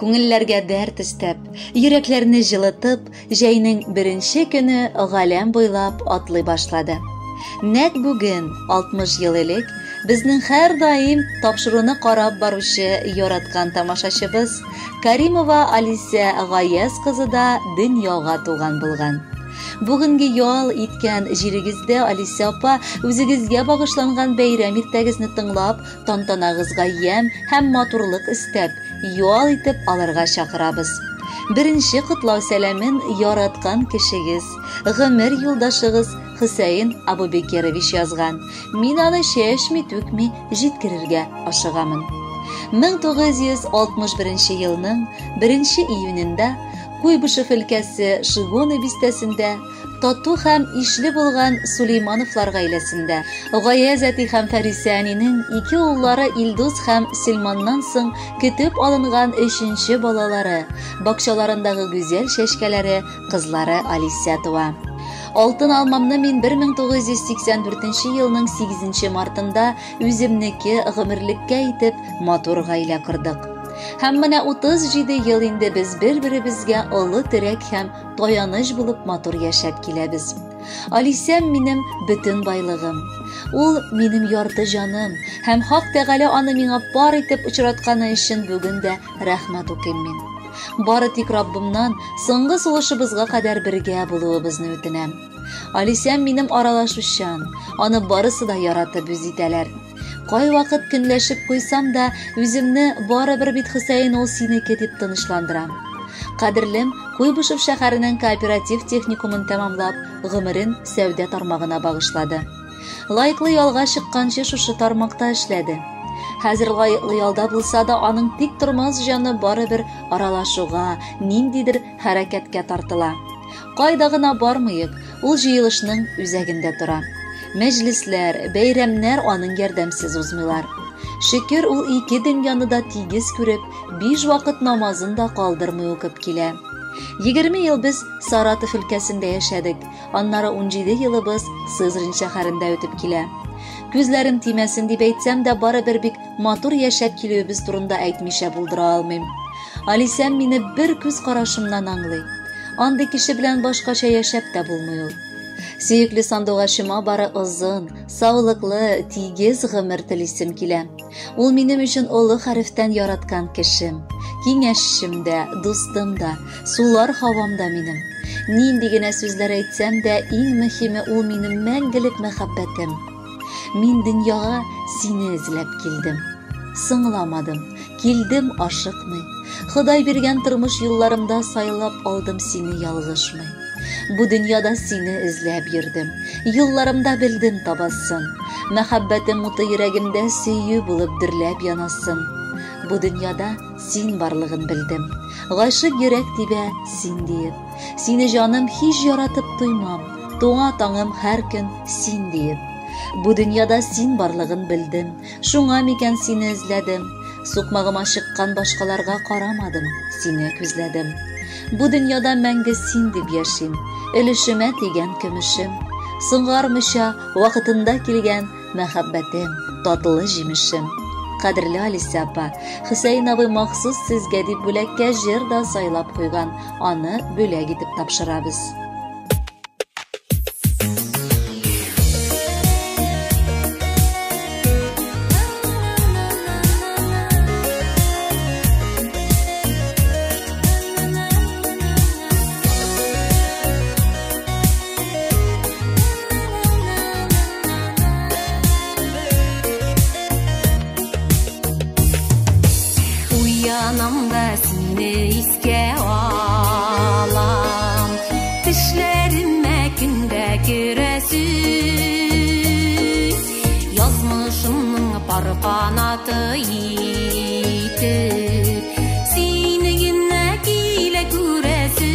Күңелләргә дәрт өстәп, йөрәкләрне җылытып, җәйнең беренче көне галәм буйлап атлый башлады. Нәкъ бүген, 60 ел элек, безнең һәрдаим тапшыруны карап баручы яраткан тамашачыбыз Каримова Алисә Гаяз кызы да дөньяга туган булган. Бүгенге ял иткән җирегездә, Алисә апа, үзегезгә багышланган бәйрәм иртәгезне тыңлап, тантанагызга ямь һәм матурлык өстәп, ял итеп алырга чакырабыз. Беренче котлау сәламен яраткан кешегез, гомер юлдашыгыз Хөсәен Абубекерович язган. Мин аны чәчми-түкми җиткерергә ашыгамын. 1961 елның 1 июнендә Куйбышев өлкәсе Шигоны бистәсендә тату һәм ишле булган Сулеймановлар гаиләсендә Гаяз әти һәм Фәрисә әнинең ике уллары Илдус һәм Сельманнан соң көтеп алынган өченче балалары, бакчаларындагы гүзәл чәчкәләре, кызлары Алисә туа. Алтын алмамны мин 1984 елның 8 мартында үземнеке гомерлеккә итеп матур гаилә кордык. Һәм менә 37 ел инде без бер-беребезгә олы терәк һәм таяныч булып матур яшәп киләбез. Алисәм минем бөтен байлыгым. Ул минем ярты җаным һәм Хак Тәгалә аны миңа пар итеп очратканы өчен бүген дә рәхмәт укыйм мин. Бары тик Раббымнан соңгы сулышыбызга кадәр бергә булуыбызны үтенәм. Алисәм минем аралашучан, аны барысы да яратып үз итәләр. Кайвакыт көнләшеп куйсам да, үземне барыбер бит Хөсәен ул синеке дип тынычландырам. Кадерлем Куйбышев шәһәренең кооператив техникумын тәмамлап, гомерен сәүдә тармагына багышлады. Лаеклы ялга чыкканчы шушы тармакта эшләде. Хәзер лаеклы ялда булса да, аның тик тормас җаны барыбер аралашуга, ниндидер хәрәкәткә тартыла. Кайда гына бармыйк, ул җыелышның үзәгендә тора. Мәҗлесләр, бәйрәмнәр аның ярдәмсез узмыйлар. Шөкер, ул ике дөньяны да тигез күреп, биш вакыт намазын да калдырмый укып килә. 20 ел без Саратов өлкәсендә яшәдек. Аннары 17 елыбыз Сызрань шәһәрендә үтеп килә. Күзләрем тимәсен дип әйтсәм дә, барыбер бик матур яшәп килүебез турында әйтмичә булдыра алмыйм. Алисәм мине бер күз карашымнан аңлый. Андый кеше белән башкача яшәп тә булмый ул. Сөекле сандугачыма бары озын, саулыклы, тигез гомер телисем килә. Ул минем өчен олы хәрефтән яраткан кешем, киңәшчем дә, дустым да, сулар һавам да минем. Нинди генә сүзләр әйтсәм дә, иң мөһиме ул минем мәңгелек мәхәббәтем. Мин дөньяга сине эзләп килдем. Соңламадым, килдем ашыкмый. Ходай биргән тормыш юлларымда сайлап алдым сине ялгышмый. Бу дөньяда сине эзләп йөрдем. Юлларымда белдем табасын. Мәхәббәтем уты йөрәгемдә сөю булып дөрләп янасын. Бу дөньяда син барлыгын белдем. Гашык йөрәк тибә син диеп. Сине җаным һич яратып туймам. Туңа таңым һәр көн син диеп. Бу дөньяда син барлыгын белдем. Шуңа микән сине эзләдем. Сукмагыма чыккан башкаларга карамадым, сине күзләдем. Бу дөньяда мәңге син дип яшим, өлешемә тигән көмешем. Соңгармыйча вакытында килгән мәхәббәтем, татлы җимешем. Кадерле Алисә апа, Хөсәен абый махсус сезгә дип бүләккә җыр да сайлап куйган, аны бүләк итеп тапшырабыз. Уянам да сине искә алам. Төшләремә көндә керәсең. Язмышымның пар канаты итеп, сине генә килә күрәсең.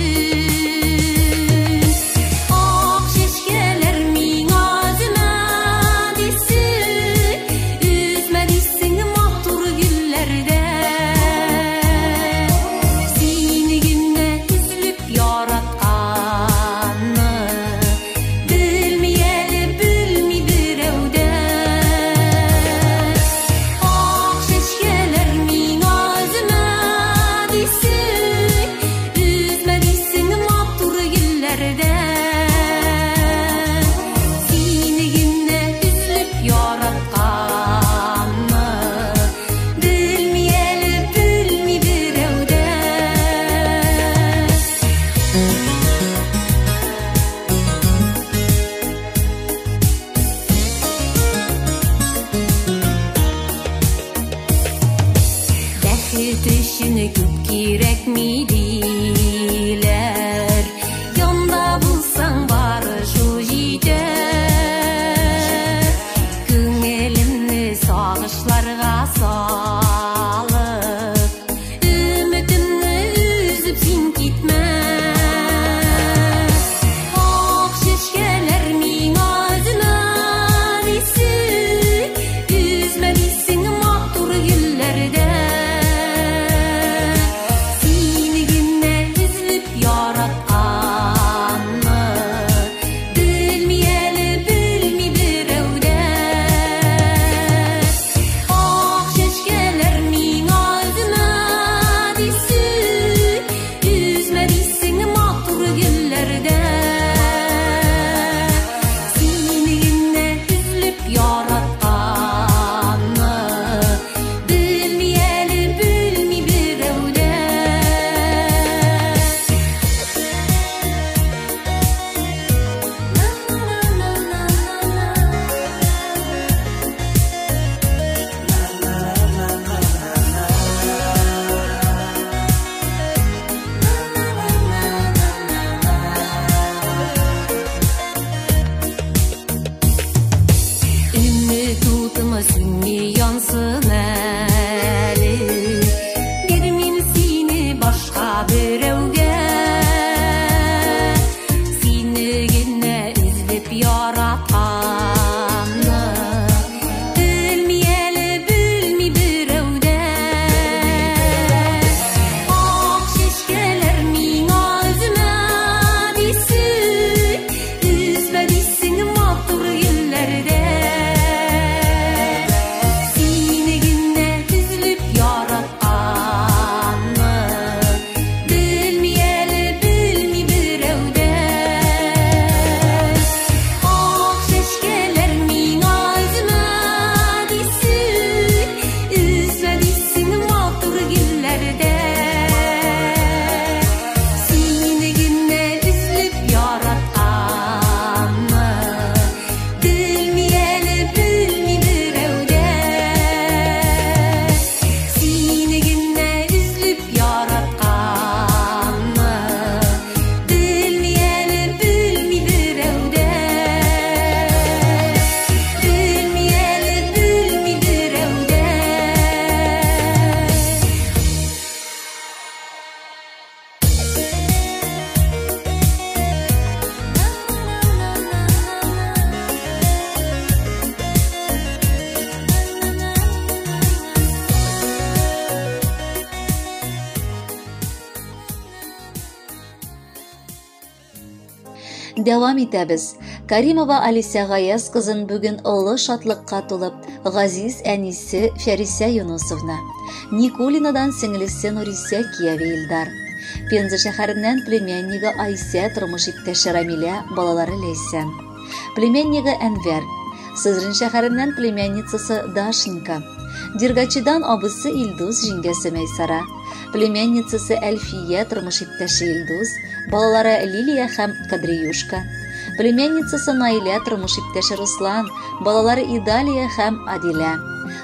Ак чәчкәләр миңа өзмә дисең, өзмә дисең матур гөлләрдә. Сине генә өзелеп яратканны белми әле, белми берәү дә. Ак чәчкәләр Бәхет өчен күп кирәкми диләр. Янда булсаң бары шул җитә. Күңелемне сагышларга салып, өметемне өзеп син китмә. Ак чәчкәләр миңа өзмә дисең, өзмә дисең матур гөлләрдә. Сине генә өзелеп яратканны белми әле, белми берәү дә. Ак чәчкәләр миңа өзмә дисең, өзмә дисең матур гөлләрдә. Сине генә өзелеп яратканны белми әле, белми берәү дә. Өмет утымы сүнми янсын әле, бирмим сине башка берәүгә. Сине генә өзелеп яратканны белми әле, белми берәү дә. Ак чәчкәләр миңа өзмә дисең, өзмә дисең матур гөлләрдә. Сине генә өзелеп яратканны белми әле, белми берәү дә. Ак чәчкәләр миңа өзмә дисең, өзмә дисең матур гөлләрдә. Сине генә өзелеп яратканны белми әле, белми берәү дә. Сине генә өзелеп яратканны белми әле, белми берәү дә. Белми әле, белми берәү дә. Дәвам итәбез. Каримова Алисә Гаяз кызын бүген олы шатлыкка тулып, газиз әнисе Фәрисә Юнусовна, Никулинадан сеңлесе Нурисә кияве Илдар, Пенза шәһәреннән племяннигы Айсә тормыш иптәше Рамилә, балалары Ләйсән, племяннигы Әнвәр, Сызрань шәһәреннән племянницасы Дашенька, Дергачидан абысы Илдус җиңгәсе Мәйсара, племянницасы Әлфия тормыш иптәше Илдус, балалары Лилия һәм Кадриюшка, племянницасы Наилә тормыш иптәше Руслан, балалары Идалия һәм Адилә.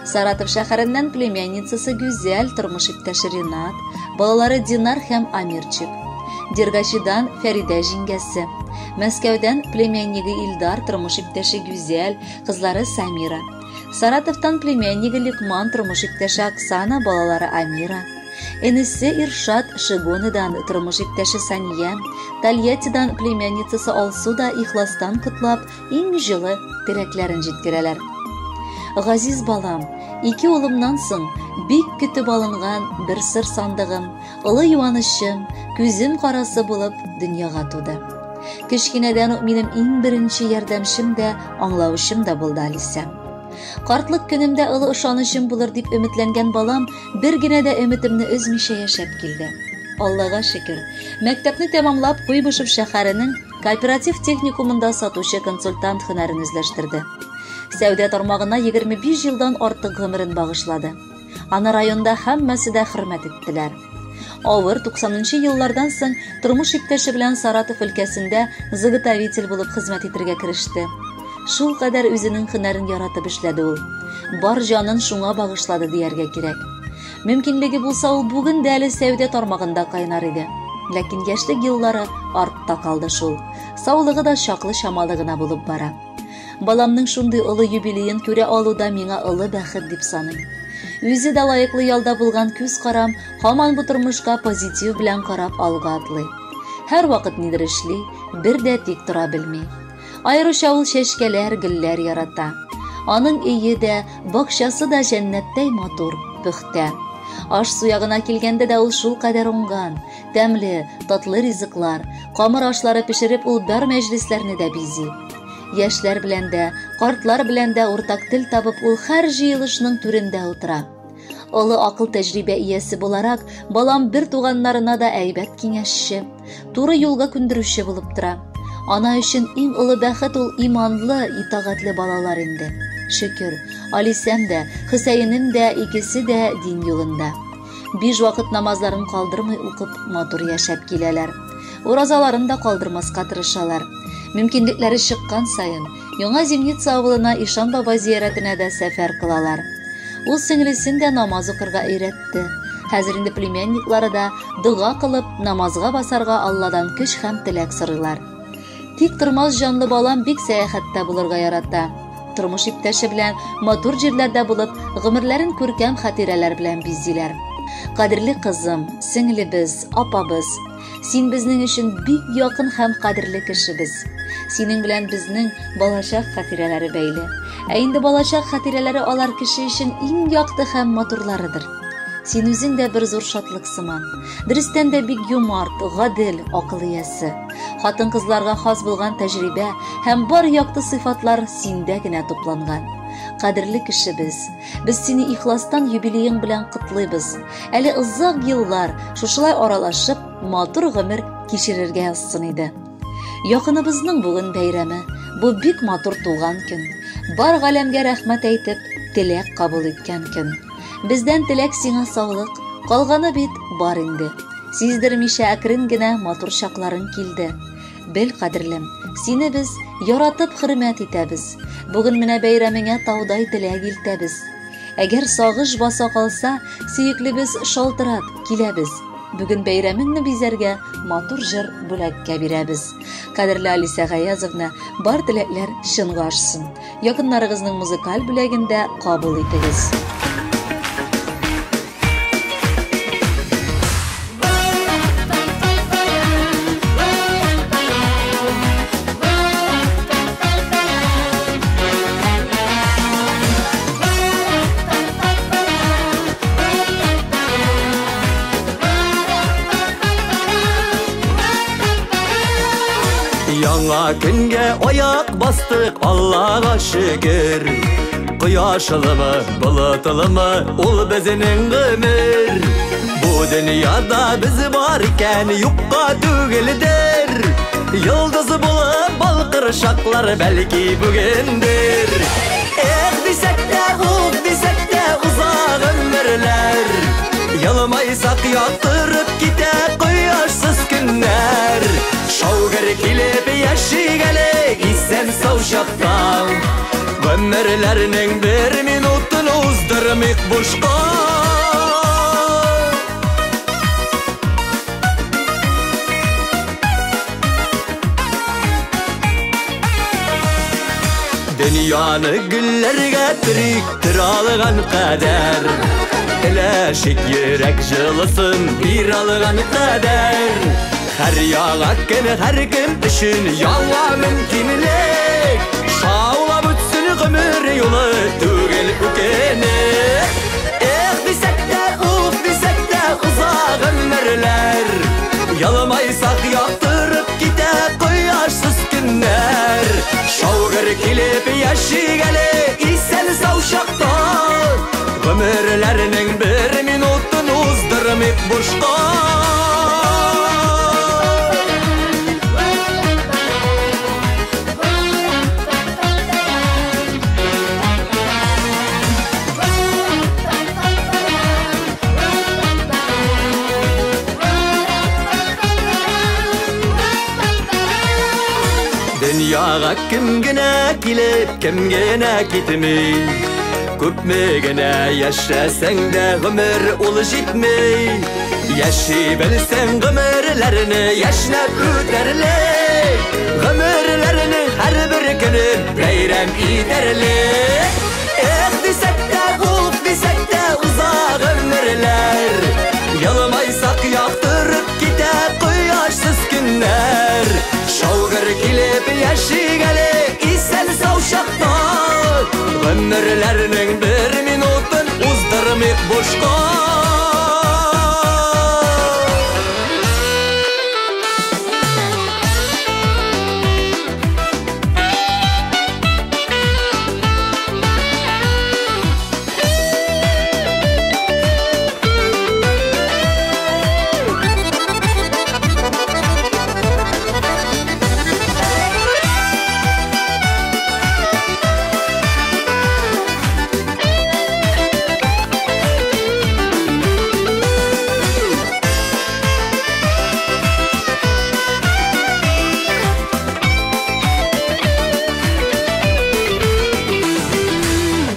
Саратов шәһәреннән племянницасы Гүзәл тормыш иптәше Ринат, балалары Динар һәм Амирчик. Дергачидан Фәридә җиңгәсе, Мәскәүдән племяннигы Илдар тормыш иптәше Гүзәл, кызлары Самира. Саратовтан племяннигы Ликман тормыш иптәше Оксана, балалары Амира. Энесе Иршат Шигоныдан тормыш иптәше Сания, Тольяттидан племянницасы Алсу да ихластан котлап, иң җылы теләкләрен җиткерәләр. Газиз балам, ике улымнан соң бик көтеп алынган бер сыр сандыгым, олы юанычым, күзем карасы булып дөньяга туды. Кечкенәдән үк минем иң беренче ярдәмчем дә, аңлаучым да булды Алисә. Картлык көнемдә олы ышанычым булыр дип өметләнгән балам бер генә дә өметемне өзмичә яшәп килде. Аллага шөкер, мәктәпне тәмамлап Куйбышев шәһәренең кооператив техникумында сатучы консультант һөнәрен үзләштерде. Сәүдә тармагына 25 елдан артык гомерен багышлады. Аны районда һәммәсе дә хөрмәт иттеләр. Авыр 90 еллардан соң тормыш иптәше белән Саратов өлкәсендә заготовитель булып хезмәт итәргә кереште. Шул кадәр үзенең һөнәрен яратып эшләде ул. Бар җанын шуңа багышлады дияргә кирәк. Мөмкинлеге булса, ул бүген дә әле сәүдә тармагында кайнар иде. Ләкин яшьлек еллары артта калды шул. Саулыгы да чаклы чамалы гына булып бара. Баламның шундый олы юбилеен күрә алу да миңа олы бәхет дип саныйм. Үзе дә лаеклы ялда булган күз карам һаман бу тормышка позитив белән карап алга атлый. Һәрвакыт нидер эшли, бер дә тик тора белми. Аеруча ул чәчкәләр, гөлләр ярата. Аның өе дә, бакчасы да җәннәттәй матур, пөхтә. Аш-су ягына килгәндә дә ул шулкадәр уңган, тәмле, татлы ризыклар, камыр ашлары пешереп ул бар мәҗлесләрне дә бизи. Яшьләр белән дә, картлар белән дә уртак тел табып ул һәр җыелышның түрендә утыра. Олы акыл тәҗрибә иясе буларак, балам бер туганнарына да әйбәт киңәшче, туры юлга күндерүче булып тора. Ана өчен иң олы бәхет ул иманлы, итагатьле балалар инде. Шөкер, Алисәм дә, Хөсәенем дә икесе дә дин юлында. Биш вакыт намазларын калдырмый укып, матур яшәп киләләр. Уразаларын да калдырмаска тырышалар. Мөмкинлекләре чыккан саен, Яңа Зимница авылына Ишан бабай зиярәтенә дә сәфәр кылалар. Ул сеңлесен дә намаз укырга өйрәтте. Хәзер инде племянниклары да дога кылып, намазга басарга Алладан көч һәм теләк сорыйлар. Тик тормас җанлы балам бик сәяхәттә булырга ярата. Тормыш иптәше белән матур җирләрдә булып, гомерләрен күркәм хатирәләр белән бизиләр. Кадерле кызым, сеңлебез, апабыз, син безнең өчен бик якын һәм кадерле кешебез. Синең белән безнең балачак хатирәләре бәйле. Ә инде балачак хатирәләре алар кеше өчен иң якты һәм матурларыдыр. Син үзең дә бер зур шатлык сыман. Дөрестән дә бик юмарт, гадел, акыл иясе. Хатын-кызларга хас булган тәҗрибә һәм бар якты сыйфатлар синдә генә тупланган. Кадерле кешебез, без сине ихластан юбилеең белән котлыйбыз. Әле озак еллар шушылай аралашып, матур гомер кичерергә язсын иде. Якыныбызның бүген бәйрәме, бу бик матур туган көн. Бар галәмгә рәхмәт әйтеп, теләк кабул иткән көн. Бездән теләк сиңа саулык, калганы бит бар инде. Сиздермичә әкрен генә матур чакларың килде. Бел, кадерлем, сине без яратып хөрмәт итәбез. Бүген менә бәйрәмеңә таудай теләк илтәбез. Әгәр сагыш баса калса, сөеклебез шалтырат, киләбез. Бүген бәйрәмеңне бизәргә матур җыр бүләккә бирәбез. Кадерле Алисә Гаязовна, бар теләкләр чынга ашсын. Якыннарыгызның музыкаль бүләген дә кабул итегез. Яңа көнгә аяк бастык, Аллага шөкер. Кояшлымы, болытлымы, ул безнең гомер. Бу дөньяда без бар икән, юкка түгелдер. Йолдыз булып балкыр чаклар бәлки бүгендер. Эх дисәк тә, ух дисәк тә уза гомерләр. Елмайсак яктырып китә кояшсыз көннәр. Шаугыр килеп яшик әле исән сау чакта. Гомерләрнең бер минутын уздырмыйк бушка. Дөньяны гөлләргә төрик, төрә алган кадәр. Теләшик йөрәк җылысын бир алган кадәр. Һәр яңа көн һәр кем өчен яңа мөмкинлек. Шаулап үтсен гомер юлы түгел үкенеп. Эх дисәк тә, ух дисәк тә уза гомерләр. Елмайсак яктырып китә кояшсыз көннәр. Шаугыр килеп яшик әле исән сау чакта. Гомерләрнең бер минутын уздырмыйк бушка. Дөньяга кем генә килеп, кем генә китми. Күпме генә яшәсәң дә гомер ул җитми. Яши белсәң гомерләрне яшьнәп үтәрлек. Гомерләрнең һәрбер көне бәйрәм итәрлек. Эх дисәк тә, уф дисәк тә уза гомерләр. Елмайсак яктырып китә кояшсыз көннәр. Шаугыр килеп яшик әле исән-сау чакта. Гомерләрнең бер минутын уздырмыйк бушка.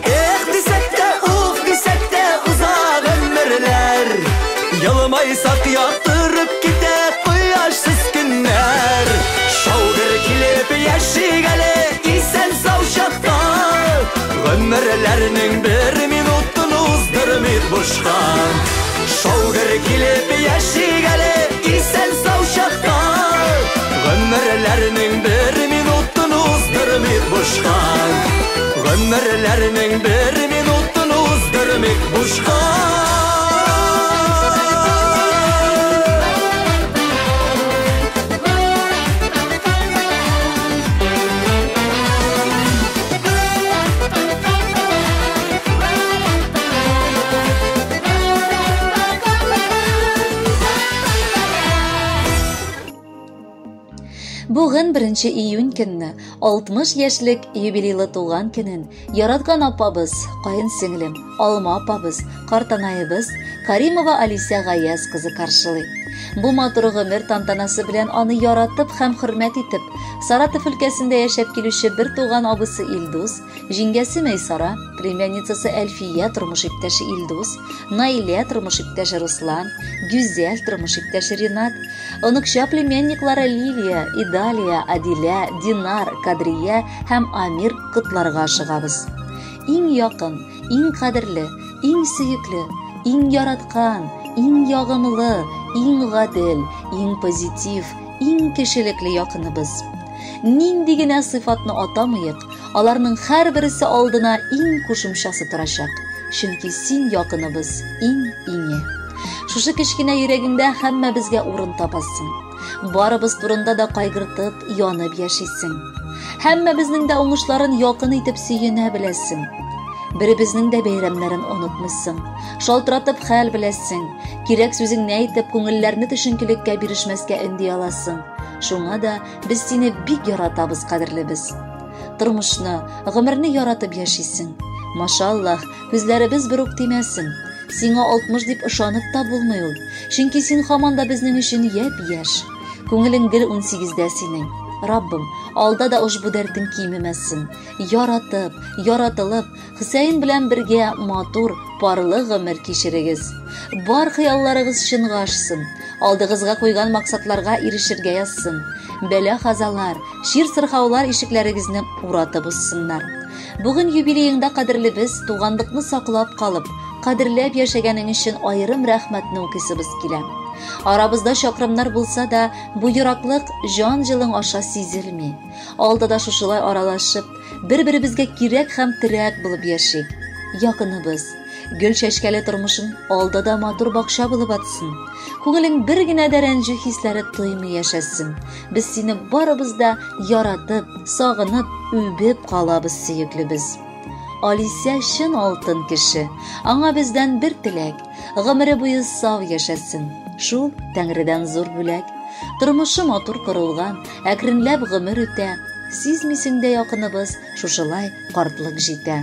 Эх дисәк тә, уф дисәк тә уза гомерләр. Елмайсак яктырып китә кояшсыз көннәр. Шаугыр килеп яшик әле исән-сау чакта. Гомерләрнең бер минутын уздырмыйк бушка. Шаугыр килеп яшик әле исән-сау чакта. Гомерләрнең бер минутын уздырмыйк бушка. Гомерләрнең бер минутын уздырмыйк бушка. Бүген 1 июнь көнне 60 яшьлек юбилейлы туган көнен яраткан апабыз, каен сеңлем, Алма апабыз, картанаебыз Каримова Алисә Гаяз кызы каршылый. Бу матур гомер тантанасы белән аны яратып һәм хөрмәт итеп, Саратов өлкәсендә яшәп килүче бер туган абысы Илдус, җиңгәсе Мәйсара, племянницасы Әлфия тормыш иптәше Илдус, Наилә тормыш иптәше Руслан, Гүзәл тормыш иптәше Ринат, оныкча племянниклары Лилия, Идалия, Адилә, Динар, Кадрия һәм Амир котларга ашыгабыз. Иң якын, иң кадерле, иң сөекле, иң яраткан, иң ягымлы, иң гадел, иң позитив, иң кешелекле якыныбыз. Нинди генә сыйфатны атамыйк, аларның һәрберсе алдына иң кушымчасы торачак. Чөнки син якыныбыз, иң иңе. Шушы кечкенә йөрәгеңдә һәммәбезгә урын табасың. Барыбыз турында да кайгыртып, янып яшисең. Һәммәбезнең дә уңышларын якын итеп сөенә беләсең. Беребезнең дә бәйрәмнәрен онытмыйсың. Шалтыратып хәл беләсең. Кирәк сүзеңне әйтеп, күңелләрне төшенкелеккә бирешмәскә өнди аласың. Шуңа да без сине бик яратабыз, кадерлебез. Тормышны, гомерне яратып яшисең. Машаллаһ, күзләребез бер үк тимәсен. Сиңа 60 дип ышанып та булмый ул. Чөнки син һаман да безнең өчен япь-яшь. Күңелең гел 18-дә синең. Раббым, алда да ошбу дәртең кимемәсен. Яратып, яратылып, Хөсәен белән бергә матур, парлы гомер кичерегез. Бар хыялларыгыз чынга ашсын. Алдыгызга куйган максатларга ирешергә язсын. Бәла-хазалар, чир-сырхаулар ишекләрегезне уратып узсыннар. Бүген юбилееңда кадерлебез, туганлыкны саклап калып, кадерләп яшәгәнең өчен аерым рәхмәтне укыйсыбыз килә. Арабызда чакрымнар булса да, бу ераклык җан җылың аша сизелми. Алда да шушылай аралашып, бер-беребезгә кирәк һәм терәк булып яшик. Якыныбыз, гөл чәчкәле тормышың алда да матур бакча булып атсын. Күңелең бер генә дә рәнҗү хисләре тоймый яшәсен. Без сине барыбыз да яратып, сагынып, үбеп калабыз, сөеклебез. Алисә чын алтын кеше. Аңа бездән бер теләк: гомере буе сау яшәсен. Шул Тәңредән зур бүләк. Тормышы матур корылган, әкренләп гомер үтә. Сизмисең дә, якыныбыз, шушылай картлык җитә.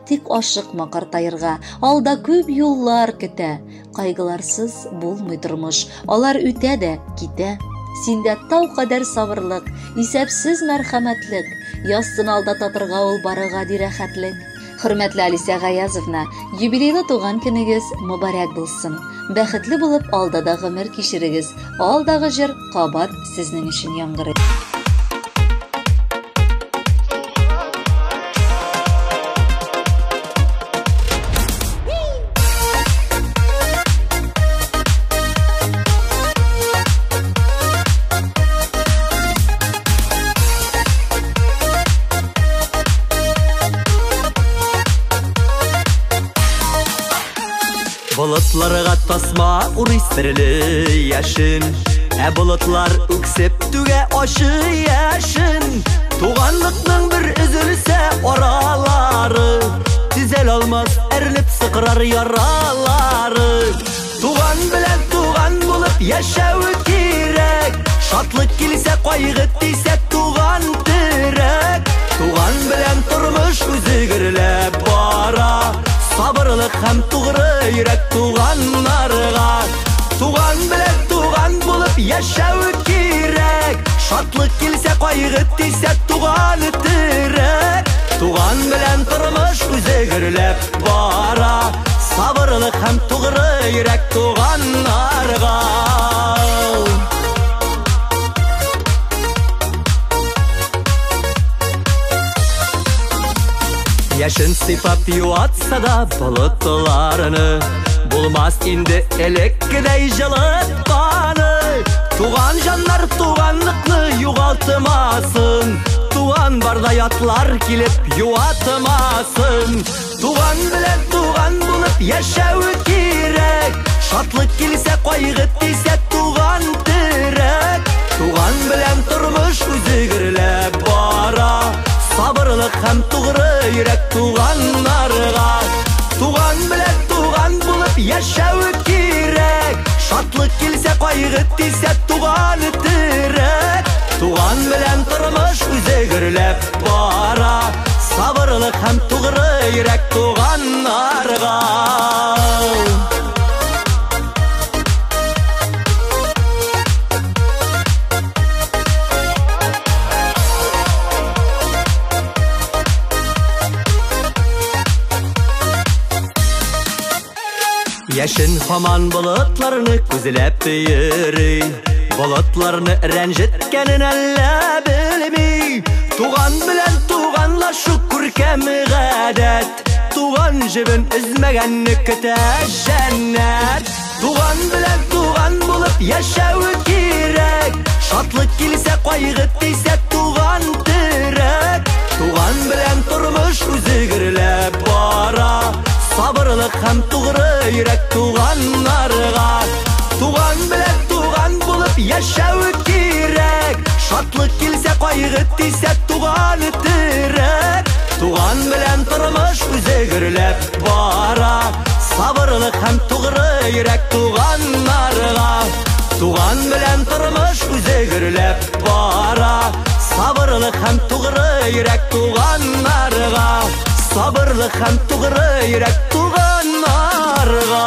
Тик ашыкма картаерга, алда күп юллар көтә. Кайгыларсыз булмый тормыш, алар үтә дә китә. Синдә тау кадәр сабырлык, исәпсез мәрхәмәтлек. Язсын алда татырга ул бары гади рәхәтлек. Хөрмәтле Алисә Гаязовна, юбилейлы туган көнегез мөбарәк булсын. Бәхетле булып алда да гомер кичерегез. Алдагы җыр кабат сезнең өчен яңгырый. Болотларга тасма урый серле яшен, ә болотлар үксеп түгә ачы яшен. Туганлыкның бер өзелсә аралары, төзәл алмас әрнеп сыкрар яралары. Туган белән туган булып яшәү кирәк, шатлык килсә кайгы тисә туган терәк. Туган белән тормыш үзе гөрләп бара, сабырлык һәм тугры йөрәк туганнарга. Туган белән туган булып яшәү кирәк, шатлык килсә кайгы тисә туган терәк. Туган белән тормыш үзе гөрләп бара, сабырлык һәм тугры йөрәк туганнарга. Яшен сыйпап юатса да болотларны, булмас инде элеккедәй җылытканы. Туган җаннар туганлыкны югалтмасын, туган барда ятлар килеп юатмасын. Туган белән туган булып яшәү кирәк, шатлык килсә кайгы тисә туган терәк. Туган белән тормыш үзе гөрләп бара, сабырлык һәм тугры йөрәк туганнарга. Туган белән туган булып яшәү кирәк, шатлык килсә кайгы тисә туган терәк. Туган белән тормыш үзе гөрләп бара, сабырлык һәм тугры йөрәк туганнарга. Яшен һаман болотларны күзләп йөри, болотларны рәнҗеткәнен әллә белми. Туган белән туганлашу күркәм гадәт, туган җебен өзмәгәнне көтә җәннәт. Туган белән туган булып яшәү кирәк, шатлык килсә кайгы тисә туган терәк. Туган белән тормыш үзе гөрләп бара, сабырлык һәм тугры йөрәк туганнарга. Туган белән туган булып яшәү кирәк, шатлык килсә кайгы тисә туган терәк. Туган белән тормыш үзе гөрләп бара, сабырлык һәм тугры йөрәк туганнарга. Туган белән тормыш үзе гөрләп бара, сабырлык һәм тугры йөрәк туганнарга. Сабырлык һәм тугры йөрәк туганнарга.